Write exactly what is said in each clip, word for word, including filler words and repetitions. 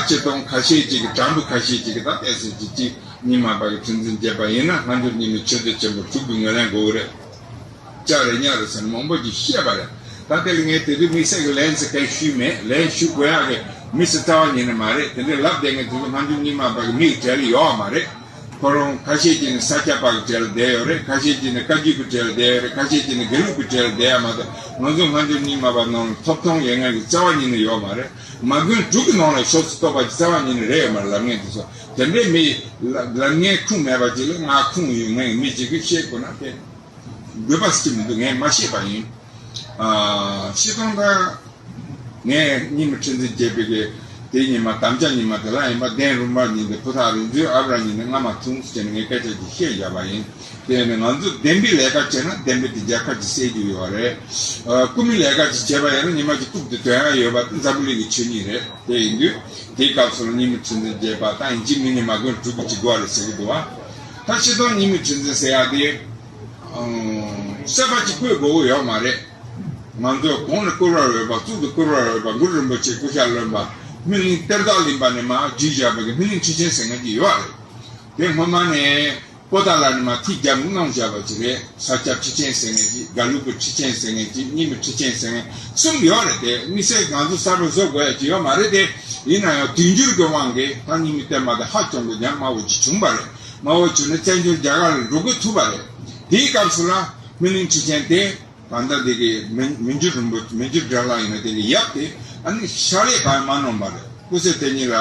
སྤྱིར་བཏང་ཁ་ཤས་ཅིག་གིས། དྲང་པོ་ཁ་ཤས་ཅིག་གིས་ད་ལྟས་སོ་ཅིག་ཅིག་རྙིང་མ་པ་གི་ཁྲི་འཛིན་བྱས་པ་ཡིན་ན་སྔ་འགྱུར་རྙིང་མའི་ཆོས་སྡེ་ཆེན་པོ་དྲུག་གི་ངོས་ལེན་དགོས་ཀྱི་རེད། ལྕགས་རེད་ཉ་རེད་ཟེར་ནས་མང་པོ་ཅིག་བཤད་པ་རེད། ད་དེ་ལ་ངས་དེ་དུས་དམིགས་བསལ་གྱི་ལན་ཟེར་མཁན་ཞུས་མེད། ལན་ཞུ་དགོས་ཡག་གི་མི་སུ་རྩ་བ་ཉིད་ནས་མ་རེད། དེ་འདྲའི་ལབ་བསྡད་མཁན་དེ་ཚོ་སྔ་འགྱུར་རྙིང་མ་པ་གི་མིག་གྲལ་ལ་ཡོད་མ་རེད། ཁོ་རང་ཁ་ཤས་ཅིག་ནི་ས་སྐྱ་པ་གི་གྲལ་ལ་བསྡད་ཡོད་རེད། ཁ་ཤས་ཅིག་ནི་བཀའ་བརྒྱུད་ཀྱི་གྲལ་ལ་བསྡད་ཡོད་རེད། ཁ་ཤས་ཅིག་ནི་དགེ་ལུགས་ཀྱི་གྲལ་ལ་བསྡད་ཡ་མ་གཏོགས་ང་ཚོ་སྔ་འགྱུར་རྙིང་མ་པ་ནང་ལ་ཐོབ་ཐང་ཡོད་མཁན་གྱི་རྩ་བ་ཉིད་ནས་ཡོད་མ་རེད། མ་དགོན་དྲུག་གི་ནང་ལ་ཆོས་སུ་གཏོགས་པ་ཅིག་རྩ་བ་ཉིད་ནས་རེད་ཡོད་མ་རེད་ལབ་མཁན་དེ་ཚོ། དེ་འདྲའི་མི་ལབ་མཁན་ཁུངས་མེད་པ་ཅིག་ལ་ང་ཁུངས་ཡོད་མཁན་གྱི་མི་ཅིག་གིས་བཤད་དགོས་ན་དེ་དགོས་པ་ཅིག་མི་འདུག་ངས་མ་ཤེས་པ་ཡིན། ཨ། སྤྱིར་བཏང་ད། ངས་རྙིང་མའི་ཁྲི་འཛིན་བྱས་པའི་གི་དེ་ཉི་མ་དམ་བཅའ་ཉི་མ་དེ་ལ་ཡིན་པ། གདན་རིམ་པ་ཉིན་དེ་ཕུ་ཐག་རིང་ཚུལ་ཨབ་ར་ཉིན་དེ་སྔ་མ་ཐུང་ཟེར་ནས་ངས་སྐད་ཆ་ཅིག་བཤད་བཞག་པ་ཡིན། དེ་ནི་ང་ཚོ་བདེན་པའི་ལས་ཀ་བྱས་ན་བདེན་པའི་དེ་རྒྱལ་ཁབ་ཀྱིས་སེལ་རྒྱུ་ཡོད་རེད། ཨ། རྐུ་མའི་ལས་ཀ་ཅིག་བྱས་པ་ཡིན་ན་ཉི་མ་གཅིག་རྐུབ་དེ་དོན་ཡ་ཡོད་པ་དེ་འཛམ་བུ་གླིང་གི་ཆོས་ཉིད་རེད། དེ་ཡིན་དུས་དེའི་སྐབས་སུ་ལ་རྙིང་མའི་ཁྲི་འཛིན་བྱས་པ་དང་ཡིན་གཅིག་མིན་གཉིས་མ་དགོན་དྲུག་གི་གཅིག་དགོས་རེད་ཟེར་གི་འདུག་བ། ད་སྤྱིར་བཏང་རྙིང་མའི་ཁྲི་འཛིན་ཟེར་ཡ་དེ། ཨང་། གསོལ་བ་གཅིག་ཕུལ་དགོས་ཀྱི་ཡོད་མ་རེད། ང་ཚོ་གོང་ནས་བཀུར་བར་འོས་པ། གཙུག་ཏུ་བཀུར་བར་འོས་པ། གུ་རུ་རིན་པོ་ཆེ་སྐུ་ཤ་རློན་པ། སྨིན་གླིང་གཏེར་བདག་གླིང་པ་ནས་མར་བརྒྱུད་བཞག་པའི་སྨིན་གླིང་ཁྲི་ཆེན་ཟེར་མཁན་ཅིག་ཡོད་རེད། དེ་སྔོན་མ་ནས་པོ་ཏཱ་ལ་ནས་མར་ཐིག་བརྒྱབ་ནས་གནང་བཞག་པ་ཅིག་རེད། ས་སྐྱ་ཁྲི་ཆེན་ཟེར་མཁན་ཅིག་དགའ་ལུགས་ཀྱི་ཁྲི་ཆེན་ཟེར་མཁན་ཅིག་རྙིང་མའི་ཁྲི་ཆེན་ཟེར་མཁན་གསུམ་ཡོད་རེད། དེ་དམིགས་བསལ་ང་ཚོ་གསར་པ་བཟོ་དགོས་ཡ་ཅིག་ཡོད་མ་རེད་དེ། ཡིན་ན་ཡང་དུས་འགྱུར་གྱི་དབང་གིས་ད་རྙིང་མའི་བསྟན་པ་དེ་ཧ་ཅང་གི་ཉམས་དམའ་བོ་ཅིག་བྱུང་བ་རེད། དམའ་བོ་བྱུང་ནས་བཙན་བྱོལ་རྒྱ་གར་ལ་འགྲོ་དགོས་ཐུག་པ་རེད། དེའི་སྐབས་སུ་ལ་སྨིན་གླིང་ཁྲི་ཆེན་དེ། ད་ལྟ་འདི་གི་མི་མི་འགྱུར་རིན་པོ་མི་འགྱུར་དགྲ་ལྷ་ཡིན་ན་དེ་གི་ཡབ་དེ་ཨ་ནི་ཕྱག་ལས་གང་ཡང་མ་གནང་བ་རེད། སྐུ་ཚེ་དེ་ཉིད་ལ་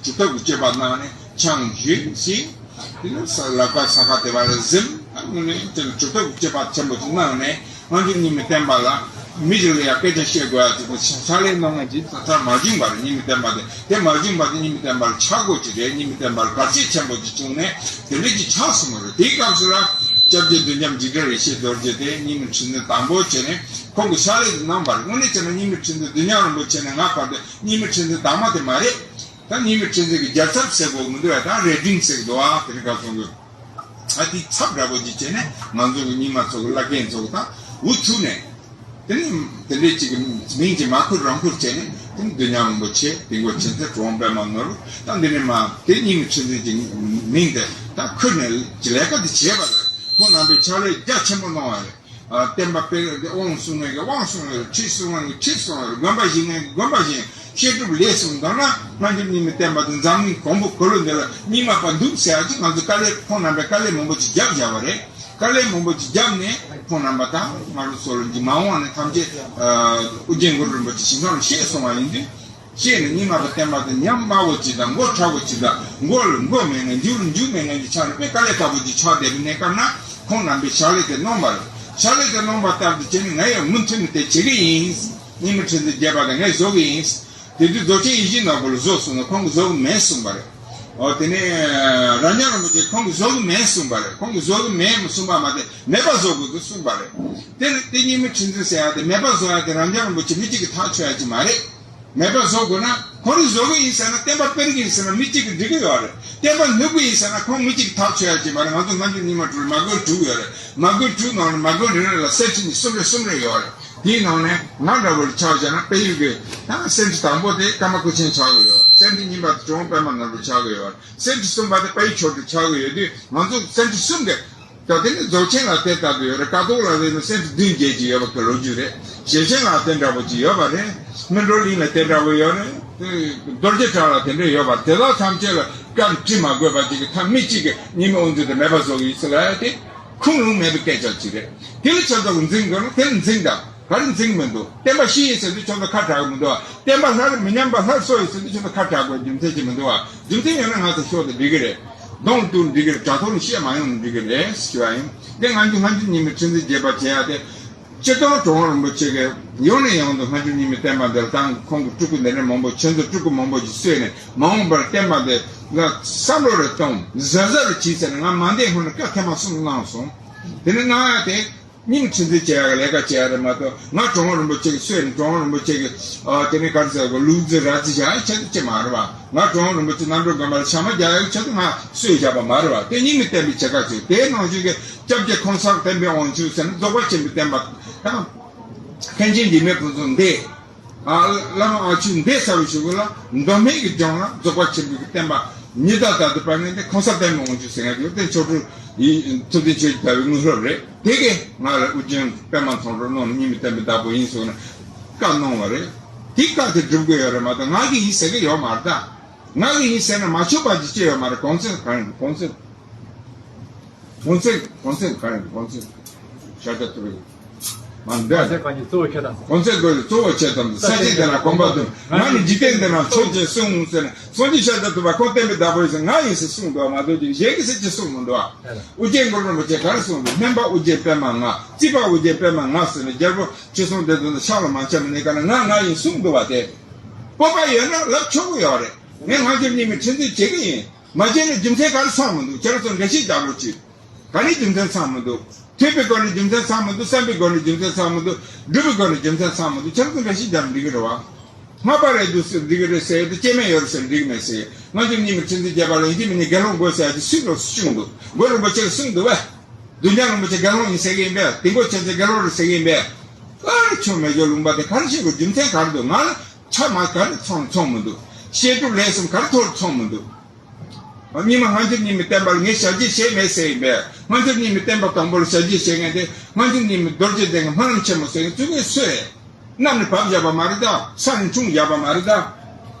གྲུབ་ཐོབ་ཀྱི་སྤྱོད་པ་གནང་ནས་ཆང་བཞེས་ཤིང་། དེ་ནས་ལག་པ་ས་ཁ་དེ་བ་ལ་གཟིམ། ཨ་ནི་དེ་ནས་གྲུབ་ཐོབ་ཀྱི་སྤྱོད་པ་ཆེན་པོ་ཅིག་གནང་ནས་སྔ་འགྱུར་རྙིང་མའི་བསྟན་པ་ལ་མི་ཞིག་ལ་ཡང་སྐད་ཆ་བཤད་དགོས་ཡ་ཅིག་དང་ཕྱག་ལས་གནང་ཡ་ཅིག་ད་ལྟ་མ་བྱུང་བ་རེད། རྙིང་མའི་བསྟན་པ་དེ་དེ་མ་བྱུང་བ་དེ་རྙིང་མའི་བསྟན་པ་ལ་ཆག་སྒོ་ཅིག་རེད། རྙིང་མའི་བསྟན་པ་ལ་བར་ཆད་ཆེན་པོ་ཅིག་བྱུང་ནས་དེ་འདྲ་ཅིག་ཆགས་སོང་བ་རེད། དེའི་སྐབས་སུ་ལ་སྐྱབས་རྗེ་བདུད་འཇོམས་འཇིགས་བྲལ་ཡེ་ཤེས་རྡོ་རྗེ་དེ་རྙིང་མའི་ཁྲི་འཛིན་དང་པོ་བྱས་ནས་ཁོང་གིས་ཕྱག་ལས་དེ་གནང་བ་རེད། དངོས་གནས་བྱས་ན་རྙིང་མའི་ཁྲི་འཛིན་བདུད་འཇོམས་རིན་པོ་ཆེ་ནི་ང་བར་དུ་རྙིང་མའི་ཁྲི་འཛིན་དང་པོ་དེ་མ་རེད། ད་རྙིང་མའི་ཁྲི་འཛིན་གྱི་རྒྱལ་ཚབ་ཟེར་དགོས་མི་འདུག་ཡ། ད་རེ་ཌིང་ཟེར་གི་འདུག་ཨ། དེ་རིང་ཁ་སང་གི་ཨ་དེའི་ཚབ་འདྲ་པོ་ཅིག་བྱས་ནས་ང་ཚོ་གི་རྙིང་མ་ཚོ་གི་བླ་རྒན་ཚོ་གི་ད་འུ་ཐུག་ནས། དེ་ནས་དེ་འདྲའི་ཅིག་གི་མིང་ཅིག་མ་ཁུར་རང་ཁུར་བྱས་ནས་དེ་ནས་བདུད་འཇོམས་རིན་པོ་ཆེ། དེ་འགོ་ཆེན་ཚེ་གྲོང་པད་མ་ནོར་བུ། ད་འདི་ནས་མ་དེ་རྙིང་མའི་ཁྲི་འཛིན་གྱི་མིང་དེ་ད་ཁུར་ནས་ཅིག་ལས་ཀ་དེ་བྱས་པ་རེད། ཁོང་རྣམ་པས་ཕྱག་ལས་རྒྱ་ཆེན་པོ་གནང་བ་རེད། ཨ། བསྟན་པ་སྤེལ་བའི་དབང་བཟུང་བའི་དབང་བཟུང་བའི་ཁྲི་བཟུང་བའི་ཁྲི་བཟུང་བའི་དགོན་པ་བཞེངས་ནས་དགོན་པ་བཞེངས། བཤད་སྒྲུབ་ལས་གསུམ་དང་ན་སྔ་འགྱུར་རྙིང་མའི་བསྟན་པ་དེ་འཛམ་གླིང་གང་པོ་གོ་ལོ་འདི་ལ་རྙིང་མ་པ་འདུག་ཟེར་ཡ་ཅིག་ང་ཚོ་དཀའ་ལས། ཁོང་རྣམ་པས་དཀའ་ལས་མང་པོ་ཅིག་བརྒྱབ་བཞག་པ་རེད། དཀའ་ལས་མང་པོ་ཅིག་བརྒྱབ་ནས་ཁོང་རྣམ་པ་དང་ང་རང་ཚོ་ལ་འདི་མ་འོངས་ནས་ཐམས་ཅད་ཨ་ཨོ་རྒྱན་གུ་རུ་རིན་པོ་ཆེ་ཞིང་ཁམས་ལ་གཤེགས་སོང་བ་ཡིན་དུས། གཤེགས་ནས་རྙིང་མ་པའི་བསྟན་པ་དེ་ཉམས་དམའ་བོ་ཅིག་དང་མགོ་ཕྲ་བོ་ཅིག་དང་མགོ་ལ་མགོ་མེད་མཁན། མཇུག་ལ་མཇུག་མེད་མཁན་གྱི་ཆ་ནས་དཔེ་དཀའ་ལས་ཁག་པོ་ཅིག་ཆགས་བསྡད་པའི་གནས་སྐབས་ན་ཁོང་རྣམ་པས་ཕྱག་ལས་དེ་གནང་བ་རེད། ཕྱག་ལས་དེ་གནང་བ་ལྟར་དུ་བྱས་ནས་ངས་ཡང་མུ་མཐུད་ནས་དེ་བྱེད་ཀྱི་ཡིན། རྙིང་མའི་ཁྲི་འཛིན་བརྒྱད་པ་དེ་ངས་བཟོ་གི་ཡིན། དེ་དུས་རྫོགས་ཆེན་ཡིད་བཞིན་ནོར་བུ་ལ་བཟོ་གསུངས་ན་ཁོང་གིས་བཟོ་གི་མེད་གསུངས་པ་རེད། འོ་དེ་ནས་རབ་འབྱམས་རིན་པོ་ཆེ་ཁོང་གིས་བཟོ་གི་མེད་གསུངས་པ་རེད། ཁོང་གིས་བཟོ་གི་མེད་གསུངས་པ་མ་དེ་མེད་པ་བཟོ་དགོས་ཀྱི་གསུངས་པ་རེད། དེ་ནི་དེ་རྙིང་མའི་ཁྲི་འཛིན་ཟེར་ཡ་དེ་མེད་པ་བཟོ་ཡ་དེ་རབ་འབྱམས་རིན་པོ་ཆེ་མི་གཅིག་གིས་ཐག་ཆོད་ཡ་ཅིག་མ་རེད། མེད་པ་བཟོ་དགོས་ན་ཁོང་རང་བཟོ་གི་ཡིན་ཟེར་ན། བསྟན་པ་སྤེལ་གི་ཡིན་ཟེར་ན་མི་གཅིག་གིས་འགྲིག་གི་ཡོད་རེད། བསྟན་པ་ནུབ་གི་ཡིན་ཟེར་ན་ཁོང་མི་གཅིག་ཐག་ཆོད་ཡ་ཅིག་མ་རེད། ང་ཚོ་སྔ་འགྱུར་རྙིང་མ་དྲུག་ལ་མ་དགོན་དྲུག་ཡོད་རེད། མ་དགོན་དྲུག་ནང་ནས་མ་དགོན་རེ་རེ་ལ་སེར་ཁྲི་གཉིས་གསུམ་རེ་གསུམ་རེ་ཡོད་རེད། དེའི་ནང་ནས་ང་འདྲ་བོ་ལ་ཆ་བཞག་ན་དཔལ་ཡུལ་གྱི་ད་སེར་ཁྲི་དང་པོ་དེ་ཀརྨ་སྐུ་ཆེན་ཆགས་ཀྱི་ཡོད་རེད། སེར་ཁྲི་གཉིས་པ་དེ་གྲུབ་དབང་པད་མ་ནོར་བུ་ཆགས་ཀྱི་ཡོད་རེད། སེར་ཁྲི་གསུམ་པ་དེ་དཔལ་ཡུལ་མཆོག་སྤྲུལ་ཆགས་ཀྱི་ཡོད་དུས་ང་ཚོ་སེར་ཁྲི་གསུམ་གྱི། ད་དེ་ནི་རྫོགས་ཆེན་ལ་དེ་ལྟ་བུ་ཡོད་རེད། ཀཿཐོག་ལ་དེ་ནི་སེར་ཁྲི་བདུན་བརྒྱད་ཅིག་ཡོད་པ་གི་ལོ་རྒྱུས་རེད། ཞེ་ཆེན་ལ་དེ་འདྲ་བོ་ཅིག་ཡོད་པ་རེད། སྨིན་གྲོལ་གླིང་ལ་དེ་འདྲ་བོ་ཡོད་རེད། རྡོ་རྗེ་བྲག་ལ་དེ་འདྲ་ཡོད་པ་དེ་དག་ཐམས་ཅད་ལ་སྐར་བྲི་མ་དགོས་པ་ཅིག་གི་ཐ་མི་གཅིག་གི་རྙིང་མའི་དབང་འཛིན་དེ་མེད་པ་བཟོ་གི་ཡིན་ཟེར་ལབ་ཡ་དེ་ཁུངས་ལུང་མེད་པའི་སྐད་ཆ་ཅིག་རེད། དེ་ལ་ཆ་ཚང་འཛིན་དགོས་ན་དེ་ལ་འཛིན་དང་། ག་རེ་འཛིན་གི་མི་འདུག་བསྟན་པ་ཤེས་ཡིན་ཟེར་དུས་ཁྱོད་ཚོ་ཁ་གྲག་གི་མི་འདུག་བ། བསྟན་པ་སླར་མི་ཉམས་པ་སླར་གསོ་ཡིན་ཟེར་དུས་ཁྱོད་ཚོ་ཁ་གྲག་དགོས་རྒྱུ་མཚན་ཅིག་མི་འདུག་བ། རྒྱུ་མཚན་ཡོད་ན་ང་ཚོ་ཤོག་དེ་འགྲིག་གི་རེད། གདོང་ལ་གཏུག་འགྲིག་གི་རེད། དྲ་ཐོག་ནས་བཤད་མ་ཡོང་འགྲིག་གི་རེད་ཞུ་བ་ཡིན། དེ་སྔ་འགྱུར་སྔ་འགྱུར་རྙིང་མའི་ཁྲི་འཛིན་རྒྱས་པ་བྱེད་ཡ་དེ། སྤྱིར་བཏང་གྲུབ་དབང་རིན་པོ་ཆེ་གིས་ཡང་ནས་ཡང་དུ་སྔ་འགྱུར་རྙིང་མའི་བསྟན་པ་འདིར་དང་ཁོང་གི་སྤྲུལ་སྐུ་འདི་འདྲ་མང་པོ་ཆོས་མཛད་སྤྲུལ་སྐུ་མང་པོ་ཞིག་གསོས་ནས་མ་འོངས་པར་བསྟན་པ་འདི་ལ་བསམ་བློ་རེ་གཏོང་གཟབ་གཟབ་རེ་བྱེད་ཟེར་ནས་ང་མ་འདས་སྔོན་ནས་བཀའ་ཐེངས་མ་གསུམ་གནང་སོང་། དེ་ནས་གནང་ཡ་དེ། རྙིང་ཁྲི་འཛིན་བྱེད་ཡག་ལས་ཀ་བྱེད་ཡག་རེད་མ་གཏོགས་ང་གྲུབ་དབང་རིན་པོ་ཆེ་གི་གསོས་ནས་གྲུབ་དབང་རིན་པོ་ཆེ་གི་ཨ་དེ་ནས་ག་རེ་ཟེར་དགོས། ལུག་རྫི་ར་རྫི་བྱ་ཡག་ཆེད་དུ་ཅི་མ་རེད་བ། ང་གྲུབ་དབང་རིན་པོ་ཆེ་རྣམ་གྲོལ་དགོན་པ་ལ་ཞག་མ་རྒྱག་ཡག་ཆེད་དུ་ང་གསོས་བཞག་པ་མ་རེད་བ། དེ་རྙིང་མའི་བསྟན་པའི་བྱེད་ཀ་ཚོས་དེའི་ནང་བཞིན་གྱི་སྐྱབས་རྗེ་ཁང་བཟང་བསྟན་པའི་དབང་ཕྱུག་ཟེར་ན་རྫོགས་པ་ཆེན་པོའི་བསྟན་པ་དང་མཁན་ཆེན་འཇིགས་མེད་ཕུན་ཚོགས་འདི། ཨ། བླ་མ་ཨ་ཆུ་འདས་ཚར་བའི་གཞུག་གུ་ལ་མདོ་སྨད་ཀྱི་ལྗོངས་ལ་རྫོགས་པ་ཆེན་པོའི་བསྟན་པ་ཉི་ཟླ་ལྟར་དུ་སྤེལ་མཁན་དེ་གོང་ས་པདྨ་དབང་ཕྱུག་ཟེར་མཁན་དེ་ཐུབ་བསྟན་ཆོས་གྲུབ་ཡིན། ཐུབ་བསྟན་ཆོས་ཀྱི་དགའ་བའི་དངོས་སློབ་རེད། དེ་གས་ང་ལ་ཨོ་རྒྱན་པདྨ་ཚོགས་དྲུག་གནང་ནས་སྙིང་པོའི་བསྟན་པའི་བདག་པོ་ཡིན་གསུངས་ནས་བཀའ་གནང་བ་རེད། དེ་བཀའ་དེ་སྒྲུབ་དགོས་ཡོད་རེད་མ་གཏོགས་ང་གིས་ཡིན་ཟེར་གི་ཡོད་མ་རེད་ད། ང་གིས་ཡིན་ཟེར་ན་མ་ཆོག་པ་ཅིག་བྱས་ཡོད་མ་རེད། གོང་ཚད་གང་ཡིན། གོང་ཚད། གོང་ཚད། གོང་ཚད་གང་ཡིན། གོང་ཚད་ཤར་རྒྱག་ཐུབ་ཡོད་མ་འདྲ། གོང་ཚད་གང་ཡིན། གཙོ་བོ་ཁྱེད་དང་། གོང་ཚད་དགོས་གཙོ་བོ་ཁྱེད་དང་། ས་ཆེན་འདི་ན་གོམ་པ་བདུན། ང་ནི་འཇིག་རྟེན་འདི་ན་མཆོག་ཅེས་གསུངས་ཟེར་ནས་སངས་རྒྱས་ཤཱཀྱ་ཐུབ་པ་ཁོང་བསྟན་པའི་བདག་པོ་ཡིན་ཟེར་ང་ཡིན་ཟེར་གསུངས་འདུག་མ་གཏོགས་ཅིག་གཞན་གྱིས་ཟེར་ཅིག་གསུངས་མི་འདུག་ཨ། ཨོ་རྒྱན་གུ་རུ་རིན་པོ་ཆེ་ག་རེ་གསུངས་འདུག་སྨན་པ་ཨོ་རྒྱན་པདྨ་ང་། རྩིས་པ་ཨོ་རྒྱན་པདྨ་ང་ཟེར་ནས་རྒྱལ་པོ་ཁྲི་སྲོང་ལྡེ་བཙན་དང་ཕྱག་ལ་མ་འཆམ་ནས་ག་ན་ང་ང་ཡིན་གསུངས་འདུག་བ། དེ་སྤོབས་པ་ཡོད་ན་ལབ་ཆོག་གི་ཡོད་རེད། ངས་སྔ་འགྱུར་རྙིང་མའི་ཁྲི་འཛིན་བྱེད་ཀྱི་ཡིན། མ་བྱས་ན་རྒྱུ་མཚན་ག་རེ་ཚང་མི་འདུག་ཁྱེད་རང་ཚོ་འགྲེལ་བཤད་རྒྱག་རོགས་གྱིས། ག་ནས་རྒྱུ་མཚན་ཚང་མི་འདུག་ཐོས་པའི་སྒོ་ནས་རྒྱུ་མཚན་ཚང་མི་འདུག་བསམ་པའི་སྒོ་ནས་རྒྱུ་མཚན་ཚང་མི་འདུག་སྒྲུབ་པའི་སྒོ་ནས་རྒྱུ་མཚན་ཚང་མི་འདུག་ཁྱེད་རང་ཚོ་འགྲེལ་བཤད་རྒྱག་ན་འགྲིག་གི་རེད་བ། སྔགས་པ་རེད་འདུག་ཟེར་འགྲིག་གི་རེད་ཟེར་ཡ་དེ་སྐྱེ་དམན་ཡོད་རེད་ཟེར་འགྲིག་མེད་ཟེར། སྔ་འགྱུར་རྙིང་མའི་ཁྲི་འཛིན་རྒྱལ་པོ་ལ་ཡིན་གཅིག་མིན་གཉིས་དགེ་སློང་དགོས་ཟེར་ཡ་དེ་སུས་རོགས་སུ་བྱུང་འདུག་མགོན་རིན་པོ་ཆེས་གསུངས་འདུག་བས། བདུད་འཇོམས་རིན་པོ་ཆེ་དགེ་སློང་ཡིན་ཟེར་གྱི་ཡིན་པས། དིལ་མགོ་མཁྱེན་བརྩེ་དགེ་སློང་རེད་ཟེར་གྱི་ཡིན་པས། ཨ་ཆོ་མེད་ཆོ་ལུང་པ་དེ་ག་རེ་བྱེད་དགོས། རྒྱུ་མཚན་ག་རེ་འདུག་ང་ལ་ཆ་མ་ག་རེ་ཚང་ཚང་མི་འདུག་བཤད་སྒྲུབ་ལས་གསུམ་ག་རེ་ཐོར་ཚང་མི་འདུག་རྙིང་མ་སྔ་འགྱུར་རྙིང་མའི་བསྟན་པ་ལ་ངས་ཞབས་ཕྱི་བྱས་མེད་ཟེར་ཡིན་པས། སྔ་འགྱུར་རྙིང་མའི་བསྟན་པ་དང་པོ་ལ་ཞབས་ཕྱི་བྱེད་མཁན་དེ་སྔ་འགྱུར་རྙིང་མའི་རྡོ་རྗེ་གདན་གྱི་སྨོན་ལམ་ཆེན་མོ་ཟེར་མཁན་བཙུགས་མཁན་སུ་རེད། གནམ་ནས་བབས་བཞག་པ་མ་རེད་ད། ས་ནས་འཁྲུངས་བཞག་པ་མ་རེད་ད།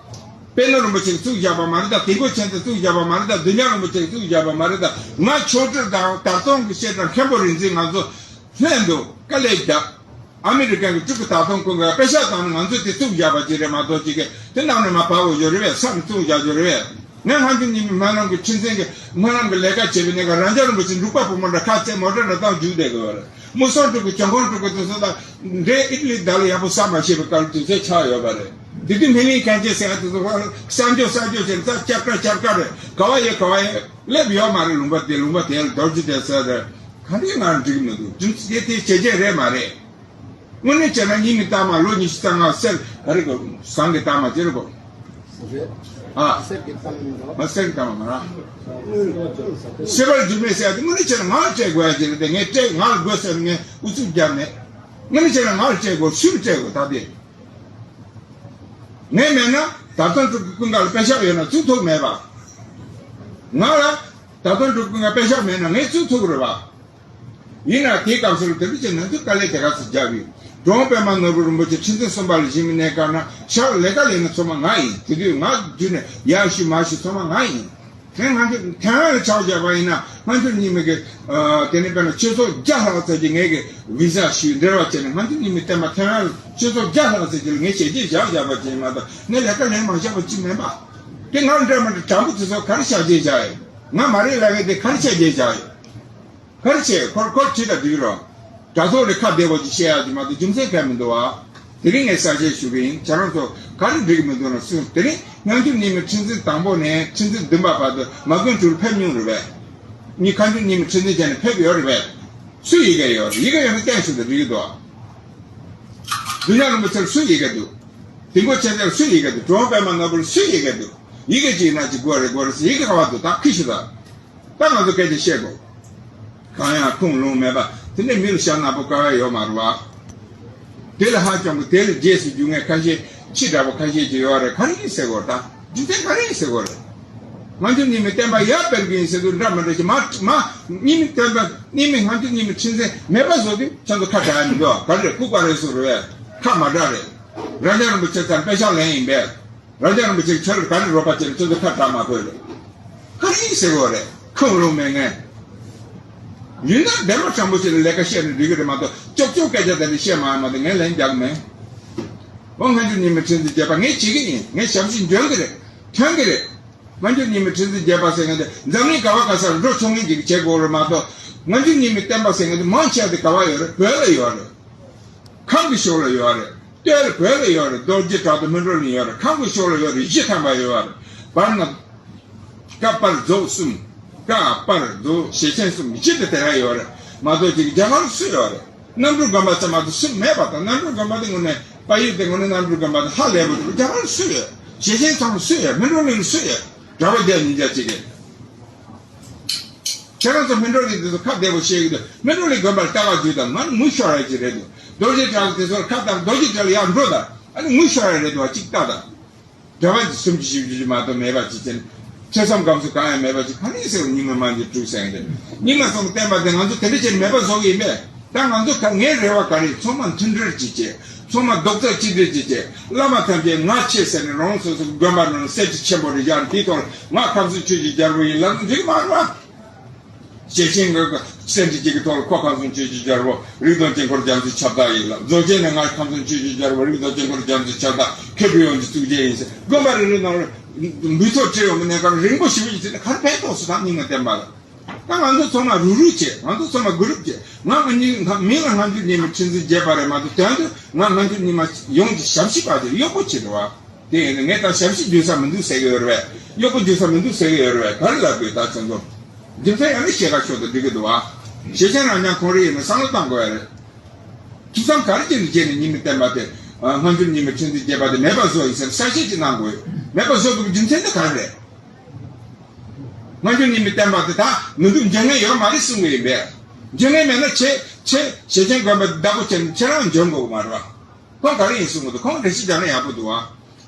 པད་ནོར་རིན་པོ་ཆེས་བཙུགས་བཞག་པ་མ་རེད་ད། དིལ་མགོ་མཁྱེན་བརྩེས་བཙུགས་བཞག་པ་མ་རེད་ད། བདུད་འཇོམས་རིན་པོ་ཆེས་བཙུགས་བཞག་པ་མ་རེད་ད། ང་ཆོས་སྒྲུབ་དང་དར་སྟོན་གྱི་བཤད་གྲྭ་མཁན་པོ་རིག་འཛིན་ང་ཚོ་ལྷན་དུ་དཀའ་ལས་བརྒྱབ། ཨ་མི་རི་ཀན་གྱི་སྤྲུལ་སྐུ་དར་སྟོན་ཀུན་དགའ་པད་ཤག་བཏང་ནས་ང་ཚོས་དེ་བཙུགས་བཞག་པ་ཅིག་རེད་མ་གཏོགས་ཅིག་གིས་དེ་ནང་ནས་མར་བབས་ཡོད་རེད་བས། ས་ནས་བཙུགས་བཞག་ཡོད་རེད་བས། ངས་སྔ་འགྱུར་རྙིང་མའི་སྨོན་ལམ་གྱི་ཁྲི་འཛིན་གྱི་སྨོན་ལམ་གྱི་ལས་ཀ་བྱེད་པའི་གནས་སྐབས་རང་ཅག་རིན་པོ་ཆེ་འབྲུག་པ་བུ་མོ་འདྲ་ཁ་རྩེ་མོ་ཊ་འདྲ་བཏང་རྒྱུགས་བསྡད་དགོས་པ་རེད། མུ་སོང་སྤྲུལ་སྐུ་གྱོང་ཁོང་སྤྲུལ་སྐུ་དེ་ཚོ་དང་འདྲེ་ཨི་ཊ་ལི་བརྡ་ལ་ཡག་པོ་ཟ་མ་ཤེས་པའི་སྐབས་དུས་ཚོད་ཆགས་ཡོད་པ་རེད། དེ་དུས་སྨིན་གླིང་མཁན་ཆེན་ཟེར་ཡ་དེ་ཚོ་གསར་འཇོག་གསར་འཇོག་བྱས་ནས་ཙག་སྐྱར་དཀར་སྐྱར་དཀར་རེད། ག་བ་ཡོད་ག་བ་ཡོད་སླེབས་ཡོད་མ་རེད། ལུང་པ་དེ་ལུང་པ་དེ་ལ་རྡོ་རྗེ་གདན་ཟེར་རེད། ག་འདྲས་ང་འགྲིག་མི་འདུག་རྒྱུ་མཚན་དེ་དེ་བྱས་རྗེས་རེད་མ་རེད། དངོས་གནས་བྱས་ན་རྙིང་མའི་གཏའ་མ་ལོ་ཉི་ཤུ་རྩ་ལྔ་གསེར་ག་རེ་དགོས། ཟངས་ཀྱི་གཏའ་མ་ཅི་རེད་དགོས། ཨ། གསེར་གྱི་གཏའ་མ་མིན་འགྲོ། ཨ། གསེར་གྱི་གཏའ་མ་མ་རེད། དངུལ་ལོ་བཅོལ་ས་དེ། སེ་བར་འགྱུར་མེད་ཟེར་ཡ་དེ་དངོས་གནས་བྱས་ན་ང་ལ་སྤྲད་དགོས་ཡ་ཅིག་རེད་དེ། ངས་སྤྲད། ང་ལ་དགོས་ཟེར་ན་ངས་ཨུ་ཚུགས་རྒྱབ་མེད། དངོས་གནས་བྱས་ན་ང་ལ་སྤྲད་དགོས། སུ་ལ་སྤྲད་དགོས་ད་དེ། ངས་མེད་ན་དར་སྟོན་སྤྲུལ་སྐུ་ཀུན་དགའ་ལ་པད་ཤག་ཡོད་ན་བཙུགས་ཐུབ་མེད་པ། ང་ལ་དར་སྟོན་སྤྲུལ་སྐུ་ཀུན་དགའ་པད་ཤག་མེད་ན་ངས་བཙུགས་ཐུབ་ཀྱི་རེད་པ། ཡིན་ན་དེའི་སྐབས་སུ་དེ་འདྲ་བྱས་ན་ང་ཚོས་དཀའ་ལས་དེ་ག་ཚོད་རྒྱབ་ཡོད། འབྲོང་པདྨ་ནོར་བུ་རིན་པོ་ཆེ་ཁྲི་འཛིན་གསུམ་པ་ལ་བཞེངས་པའི་གནས་སྐབས་ན་ཕྱག་ལས་ཀ་ལས་ན་ཚང་མ་ང་ཡིན། དེ་དུས་ང་བརྒྱུད་ནས་ཡར་ཞུས་མར་ཞུས་ཚང་མ་ང་ཡིན། དེ་ང་ཚོ་ཐའེ་ཝན་ལ་ཕྱག་བཞག་པ་ཡིན་ན་སྔ་འགྱུར་རྙིང་མའི་གི་ཨ་དེ་ནས་དཔེར་ན་ཆོས་ཚོགས་བརྒྱ་ལྷག་ཙམ་གྱིས་ངའི་གི་བི་ཟ་ཞུས་འབྲེལ་བ་བྱས་ནས་སྔ་འགྱུར་རྙིང་མའི་བསྟན་པ་ཐའེ་ཝན་ལ་ཆོས་ཚོགས་བརྒྱ་ལྷག་ཙམ་གྱིས་ངས་ཞལ་ཆད་བཞག་བཞག་པ་ཅིག་མ་གཏོགས་ངས་ལས་ཀ་ལས་མ་བཞག་པ་ཅིག་མིན་པ། དེ་ང་འདྲ་མི་འདྲ་དྲང་པོ་དེ་ཚོ་ག་རེ་ཞལ་ཆད་བཞག་ཡོད། ང་མ་རེད་ལབ་མཁན་དེ་ག་རེ་ཞལ་ཆད་བཞག་ཡོད། ག་རེ་བྱས། ཁོར་ཁོར་ཁྲིད་ད་འགྲིག་རོགས། དྲ་ཐོག་ལ་ཁ་བདེ་བོ་ཅིག་བཤད་ཡག་ཅིག་མ་གཏོགས་རྒྱུ་མཚན་གང་མི་འདུག་བ། དེ་རིང་ངས་གསལ་བཤད་ཞུ་གི་ཡིན། ཁྱེད་རང་ཚོ་ག་རེ་འགྲིག་མི་འདུག་ན་གསུངས། དེ་རིང་སྔ་འགྱུར་རྙིང་མའི་ཁྲི་འཛིན་དང་པོ་ནས་ཁྲི་འཛིན་བདུན་པ་བར་དུ་མ་དགོན་དྲུག་ལ་ཕེབས་མྱོང་རེད་པས། ངས་སྔ་འགྱུར་རྙིང་མའི་ཁྲི་འཛིན་བྱས་ནས་ཕེབས་ཡོད་རེད་པས། སུ་ཡི་གེ་ཡོད་རེད། ཡི་གེ་ཡོད་ན་བསྟན་ཞུ་དང་འགྲིག་གི་འདུག་བདུད་འཇོམས་རིན་པོ་ཆེར་སུ་ཡི་གེ་འདུག་དིལ་མགོ་མཁྱེན་བརྩེར་སུ་ཡི་གེ་འདུག་གྲུབ་དབང་པདྨ་ནོར་བུར་སུ་ཡི་གེ་འདུག་ཡི་གེ་གཅིག་ན་གཅིག་དགོས་རེད། དགོས་རེད་ཟེར། ཡི་གེ་ག་བ་འདུག་ད་ཁི་ཤི་ད། ད་ང་ཚོ་སྐད་ཆ་བཤད་དགོས། གང་ཡང་ཁུངས་ལུང་མེད་པ་དེ་འདྲའི་མི་ལ་ཞྭ་ནག་པོ་དཀའ་བ་ཡོད་མ་རེད་བ། དེ་ལ་ཧ་ཅང་གི་དེ་ལ་རྗེས་སུ་རྒྱུག་མཁན་ཁ་ཤས་ཕྱི་དྲགས་པོ་ཁ་ཤས་ཅིག་ཡོད་རེད། ག་རེ་ཡིན་ཟེར་དགོས་རེད། ད་རྒྱུ་མཚན་ག་རེ་ཡིན་ཟེར་དགོས་རེད། སྔ་འགྱུར་རྙིང་མའི་བསྟན་པ་ཡར་སྤེལ་གྱི་ཡིན་ཟེར་དུས་འདྲ་མི་འདྲ་ཞིག་མ་མ་རྙིང་མའི་བསྟན་པ་རྙིང་མའི་སྔ་འགྱུར་རྙིང་མའི་ཁྲི་འཛིན་མེད་པ་བཟོ་དུས་ཁྱེད་ཚོ་ཁ་གྲག་ཡ་མི་འདུག་ག་རེ་རེད། ལྐུགས་པ་རེད་ཟེར་རེད། ཁ་མ་གྲགས་རེད། རབ་འབྱམས་རིན་པོ་ཆེ་ཚང་པད་ཤག་ལེན་ཡིན་པས། རབ་འབྱམས་རིན་པོ་ཆེ་ཁྱོད་རང་ག་རེ་རོགས་པ་བྱས་ནས་ཁྱོད་ཚོ་ཁ་གྲག་མ་དགོས་རེད། ག་རེ་ཡིན་ཟེར་དགོས་རེད། ཁུངས་ལུང་མེད་མཁན། ཡིན་ན་འདན་མ་དྲང་པོ་བྱས་ནས་ལས་ཀ་བཤད་ན་འགྲིག་གི་རེད་མ་གཏོགས་ཅོག་ཅོག་སྐད་ཆ་དེ་འདྲ་བཤད་མ་ཡོང་མ་གཏོགས་ངས་ལན་རྒྱག་གི་མེད། འོ་སྔ་འགྱུར་རྙིང་མའི་ཁྲི་འཛིན་བརྒྱད་པ་ངས་བྱེད་ཀྱི་ཡིན། ངས་ཞབས་ཕྱི་འཇོན་གྱི་རེད། ཐོན་གྱི་རེད། སྔ་འགྱུར་རྙིང་མའི་ཁྲི་འཛིན་བརྒྱད་པ་ཟེར་མཁན་དེ་འཛམ་གླིང་ག་བ་ག་ས་ལ་འགྲོ་ཆོག་མཁན་ཅིག་བྱེད་དགོས་རེད་མ་གཏོགས། སྔ་འགྱུར་རྙིང་མའི་བསྟན་པ་ཟེར་མཁན་དེ་མང་ཆེ་བ་དེ་ག་བ་ཡོད་རེད། བོད་ལ་ཡོད་རེད། ཁམས་ཀྱི་ཕྱོགས་ལ་ཡོད་རེད། སྟོད་ལ་བོད་ལ་ཡོད་རེད། རྡོ་རྗེ་བྲག་དང་སྨིན་གྲོལ་ལ་ཡོད་རེད། ཁམས་ཀྱི་ཕྱོགས་ལ་ཡོད་རེད། བཞི་ཐམ་པ་ཡོད་རེད། བར་ན་ཀ་པར་རྫོགས་གསུམ། ཀ་པར་རྫོགས་ཞེ་ཆེན་གསུམ་བཞི་དེ་དེ་ར་ཡོད་རེད་མ་གཏོགས་ཅིག་རྒྱ་གར་སུ་ཡོད་རེད། རྣམ་གྲོལ་དགོན་པ་ཚང་མ་དེ་སུ་མེད་པ་དང་། རྣམ་གྲོལ་དགོན་པ་དེ་དངོས་གནས་དཔལ་ཡུལ་དེ་དངོས་གནས་རྣམ་གྲོལ་དགོན་པ་དེ་ཧ་ལས་པོ་འདུག་རྒྱ་གར་སུ་ཡོད། ཞེ་ཆེན་ཚང་མ་སུ་ཡོད། སྨིན་གྲོལ་གླིང་སུ་ཡོད། གྲྭ་པ་བརྒྱ་ཉིས་བརྒྱ་ཅིག་གིས། ཁྱེད་རང་ཚོ་སྨིན་གྲོལ་གླིང་དེ་ཚོ་ཁ་བདེ་པོ་བཤད་ཀྱི་འདུག་སྨིན་གྲོལ་གླིང་དགོན་པར་ལྟ་ག་འཛུལ་དང་ང་ནི་མུ་ཤོར་ཡ་ཅིག་རེད་འདུག་རྡོ་རྗེ་བྲག་དེ་ཚོར་ཁ་བཏང་། རྡོ་རྗེ་བྲག་ལ་ཡར་འགྲོ་དང་ ཨ་ནི་ངུ་ཤོར་ཡ་རེད་འདུག་བ། གཅིག་ལྟ་དང་། གྲྭ་པ་འདི་སུམ་ཅུ་བཞི་བཅུ་མ་གཏོགས་མེད་པ་ཅིག་བྱས་ནས། ཐོས་བསམ་སྒོམ་གསུམ་གང་ཡང་མེད་པ་ཅིག་ག་ནས་ཟེར་རྙིང་མ་མ་འདི་དྲུག་ཟེར་ཡིན་ཏེ། རྙིང་མ་སོང་བསྟན་པ་དེ་ང་ཚོ་དེ་འདྲ་བྱས་ནས་མེད་པ་བཟོ་གི་ཡིན་པས། ད་ང་ཚོ་ད་ངའི་རེ་བ་ག་རེ། ཚང་མ་མཐུན་སྒྲིལ་ཅིག་བྱས། ཚང་མ་རྡོག་རྩ་གཅིག་སྒྲིལ་ཅིག་བྱས། བླ་མ་ཐམས་ཅད་ང་ཆེ་ཟེར་ནས་རང་སོ་སོ་དགོན་པ་ནང་གསེར་ཁྲི་ཆེན་པོ་རེ་བཞག་ནས། དེའི་ཐོག་ལ་ང་ཁམས་གསུམ་ཆོས་ཀྱི་རྒྱལ་པོ་ཡིན་ལབ་ན་འགྲིག་མ་རེད་བ། ཞེ་ཆེན་གྱི་སེམས་ཀྱི་གཅིག་གི་ཐོག་ལ་ཁོ་ཁམས་གསུམ་ཆོས་ཀྱི་རྒྱལ་པོ་རིགས་དང་དཀྱིལ་འཁོར་རྒྱ་མཚོའི་ཁྱབ་བདག་ཡིན་ལ། རྫོགས་ཆེན་ནས་ང་ཁམས་གསུམ་ཆོས་ཀྱི་རྒྱལ་པོ་རིགས་དང་དཀྱིལ་འཁོར་རྒྱ་མཚོའི་ཁྱབ་བདག་མཁས་པའི་ཡོངས་ཀྱི་གཙུག་རྒྱན་ཡིན་ཟེར། དགོན་པ་རེ་རེ་ནང་ལ་འབུལ་ཚོགས་བྲིས་ཡོང་གི་གནས་སྐབས་རིང་པོ་ཞེ་པོ་ཅིག་བྱས་ན་ག་རེ་ཕན་ཐོགས་སུ་དང་རྙིང་མ་བསྟན་པ་ལ། ད་ང་ཚོ་ཚང་མ་རུག་རུག་བྱས། ང་ཚོ་ཚང་མ་གུ་རུབ་བྱས། ང་ང་གཉིས་མིང་ལ་སྔ་འགྱུར་རྙིང་མའི་ཁྲི་འཛིན་བརྒྱད་པ་རེད་མ་གཏོགས། དོན་དུ་ང་སྔ་འགྱུར་རྙིང་མ་ཡོངས་ཀྱི་ཞབས་ཕྱི་པ་དེ་གཡོག་པོ་བྱེད་འགྲོ་བ། དེ་ཡིན་ན་ངས་ད་ཞབས་ཕྱི་བརྗོད་ས་མི་འདུག་ཟེར་གི་ཡོད་རེད་པས། གཡོག་པོ་བརྗོད་ས་མི་འདུག་ཟེར་གི་ཡོད་རེད་པས། ག་རེ་ལབ་དགོས་ད་ཁྱོད་ཚོ། རྒྱུ་མཚན་ཡང་ན་ཤེལ་དཀར་ཤོག་དང་འགྲིག་གི་འདུག་བ། ཞེ་ཆེན་རང་རྐྱང་ཁོང་རེ་ཡིན་ན་བསམ་བློ་བཏང་དགོས་ཡ་རེད། ཐུགས་བསམ་ག་རེ་བྱས་ནས་བྱས་ནས་རྙིང་མའི་བསྟན་པ་དེ་སྔ་འགྱུར་རྙིང་མའི་ཁྲི་འཛིན་བརྒྱད་པ་དེ་མེད་པ་བཟོ་ཡིན་ཟེར་གསལ་བཤད་ཅིག་གནང་དགོས། མེད་པ་བཟོ་དགོས་པའི་རྒྱུ་མཚན་དེ་ག་རེ་རེད། སྔ་འགྱུར་རྙིང་མའི་བསྟན་པ་དེ་ད་མི་འདུག་འཇོན་མཁན་ཡོད་མ་རེད་གསུང་གི་ཡིན་པས། འཇོན་མཁན་མེད་ན་ཁྱེད་ཁྱེད་ཞེ་ཆེན་དགོན་པ་བདག་པོ་བྱས་ནས་ཁྱེད་རང་འཇོན་དགོས་མ་རེད་བ། ཁོང་ག་རེ་ཡིན་གསུང་གི་འདུག་ཁོང་འགྲེལ་བཤད་རྒྱག་ན་ཡག་པོ་འདུག་ཨ།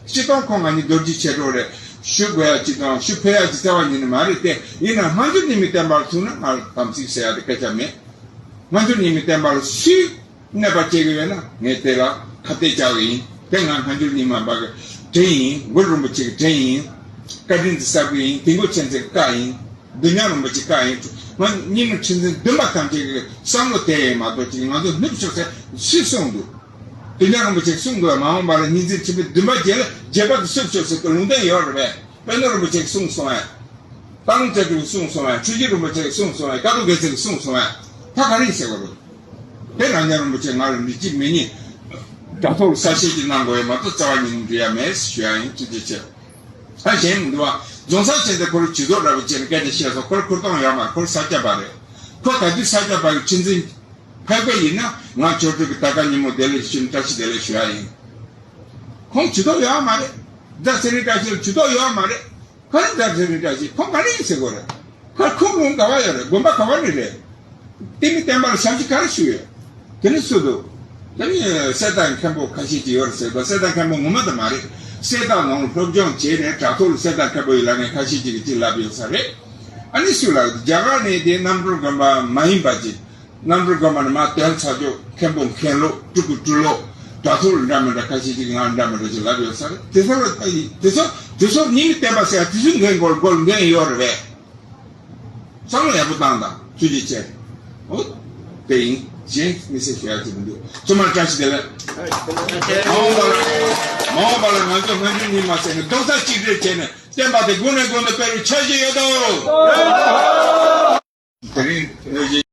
སྤྱིར་བཏང་ཁོང་ང་གཉིས་རྡོ་རྗེ་མཆེད་གྲོགས་རེད། ཞུ་དགོས་ཡ་གཅིག་དང་ཞུ་ཕོད་ཡ་གཅིག་རྩ་བ་ཉིད་ནས་མ་རེད་དེ། ཡིན་ན་སྔ་འགྱུར་རྙིང་མའི་བསྟན་པ་ལ་ཐུག་ན་ང་ལ་དམ་ཚིག་ཟེར་ཡ་དེ་སྐད་ཆ་མེད། སྔ་འགྱུར་རྙིང་མའི་བསྟན་པ་ལ་སུས་གནོད་པ་བྱེད་ཀྱི་ཡོད་ན་ངས་དེ་ལ་ཁ་གཏད་བཅག་གི་ཡིན། དེ་ང་སྔ་འགྱུར་རྙིང་མ་པ་གི་དྲིན་ཡིན། གུ་རུ་རིན་པོ་ཆེ་གི་དྲིན་ཡིན། བཀའ་དྲིན་དེ་གསབ་གི་ཡིན། དིལ་མགོ་མཁྱེན་བརྩེ་གི་བཀའ་ཡིན། བདེ་ཉག་རིན་པོ་ཆེ་བཀའ་ཡིན། ང་རྙིང་མ་ཁྲི་འཛིན་བདུན་པ་ཐམས་ཅད་ཀྱི་བསམ་བློ་དེ་ཡིན་མ་གཏོགས་ཅིག་ང་ཚོ་ནུབ་ཕྱོགས་ཟེར་སུས་གསུངས་འདུག་བདེ་ཉག་རིན་པོ་ཆེས་གསུངས་འདུག་མ་འོངས་པ་ལ་གཉིས་འཛིན་ཆེན་པོའི་བདུན་པ་རྒྱལ་རྒྱལ་བ་དེ་སུ་ཆོག་ཟེར་གི་ལུང་བསྟན་ཡོད་རེད་པས། པད་ནོར་རིན་པོ་ཆེས་གསུངས་སོང་བས། སྟག་ལུང་རྩེ་དྲུག་གིས་གསུངས་སོང་བས། ཆོས་རྗེ་རིན་པོ་ཆེས་གསུངས་སོང་བས། ཀ་ཐོག་དགེ་ཚུལ་གྱིས་གསུངས་སོང་བས། ད་ག་རེ་ཡིན་ཟེར་གི་རེད། དེ་རང་ཉིད་རིན་པོ་ཆེ་ང་ལ་མི་གཅིག་མི་གཉིས་དྲ་ཐོག་ལ་གསལ་བཤད་ཅིག་གནང་དགོས་ཡ་མ་གཏོགས་རྩ་བ་ཉིད་ནས་འགྲིག་ཡ་མེད་ཞུ་ཡ་ཡིན། ཐུགས་རྗེ་ཆེ། ད་གཞན་མི་འདུག་བ། རྫོང་སར་ཕྱིན་ཏེ་ཁོ་རང་ཇུས་གཏོགས་འདྲ་པོ་བྱས་ནས་སྐད་ཆ་བཤད་སོང་། ཁོ་རང་ཁུར་སྟོང་ཡོད་མ་རེད། ཁོ་རང་ས་སྐྱ་པ་རེད། ཁོ་ག་དུས་ས་སྐྱ་པ་གི་ཁྲི་འཛིན་ཕེབས་པ་ཡིན་ན་ང་ཆོ་འཕྲུལ་གྱི་ད་ག་ཉིན་མོ་བདེ་ལེགས་ཞུ་ནས་བཀྲ་ཤིས་བདེ་ལེགས་ཞུ་ཡ་ཡིན། ཁོང་ཇུས་གཏོགས་ཡོད་མ་རེད། རྫ་ཚེ་རིང་བཀྲ་ཤིས་ལ་ཇུས་གཏོགས་ཡོད་མ་རེད། ཁོ་རང་རྫ་ཚེ་རིང་བཀྲ་ཤིས་ཁོང་ག་རེ་ཡིན་ཟེར་དགོས་རེད། ཁོ་ཁོང་ལུང་ག་བ་ཡོད་རེད། དགོན་པ་ག་བ་ནས་རེད། བསྟན་པའི་བསྟན་པ་ལ་ཞབས་ཕྱི་ག་རེ་ཞུས་ཡོད། དེ་ནི་སུ་འདུག་དེ་ནི་གསེར་རྟ་མཁན་པོ་ཁ་ཤས་ཅིག་ཡོད་རེད་ཟེར་གོ། གསེར་རྟ་མཁན་པོ་ངོ་མ་དེ་མ་རེད། གསེར་རྟ་ནང་སློབ་སྦྱོང་བྱས་ནས་དྲ་ཐོག་ལ་གསེར་རྟ་མཁན་པོ་ཡི་ལབ་མཁན་ཁ་ཤས་ཅིག་གིས་ཅིག་ལབ་ཡོད་ས་རེད། ཨ་ནི་སུས་ལབ་འདུག་རྒྱ་གར་ནས་དེ་རྣམ་གྲོལ་དགོན་པ་མ་ཡིན་པ་ཅིག་རྣམ་གྲོལ་དགོན་པ་ནས་མར་དོན་ཚར་ཆོག་མཁན་པོ་མཁན་སློབ་སྤྲུལ་སྐུ་སྤྲུལ་སློབ་དྲ་ཐོག་ལ་འདྲ་མི་འདྲ་ཁ་ཤས་ཅིག་གིས་ང་འདྲ་མི་འདྲ་ཅིག་ལབ་ཡོད་ས་རེད། དེ་ཚོ་ལ་ལྟ་ཡིན། དེ་ཚོ་དེ་ཚོ་རྙིང་མའི་བསྟན་པ་ཟེར་ཡ་དེ་ཚོའི་འགན་འཁུར་དགོས་འགན་ཡོད་རེད་པས། བསམ་བློ་ཡག་པོ་བཏང་དང་། ཐུགས་རྗེ་ཆེ། འོ། དེ་ཡིན། གཞན་དམིགས་བསལ་ཞུ་ཡ་ཅིག་མི་འདུག་ཚང་མར་བཀྲ་ཤིས་བདེ་ལེགས། མ་འོངས་པ་ལ། མ་འོངས་པ་ལ་ང་ཚོ་སྔ་འགྱུར་རྙིང་མ་ཟེར་ནས་རྡོག་རྩ་གཅིག་སྒྲིལ་བྱས་ནས་བསྟན་པ་དེ་དགུང་ནས་དགུང་དུ་སྤེལ་བའི་འཆར་གཞི་ཡོད་དོ། དེ་རིང་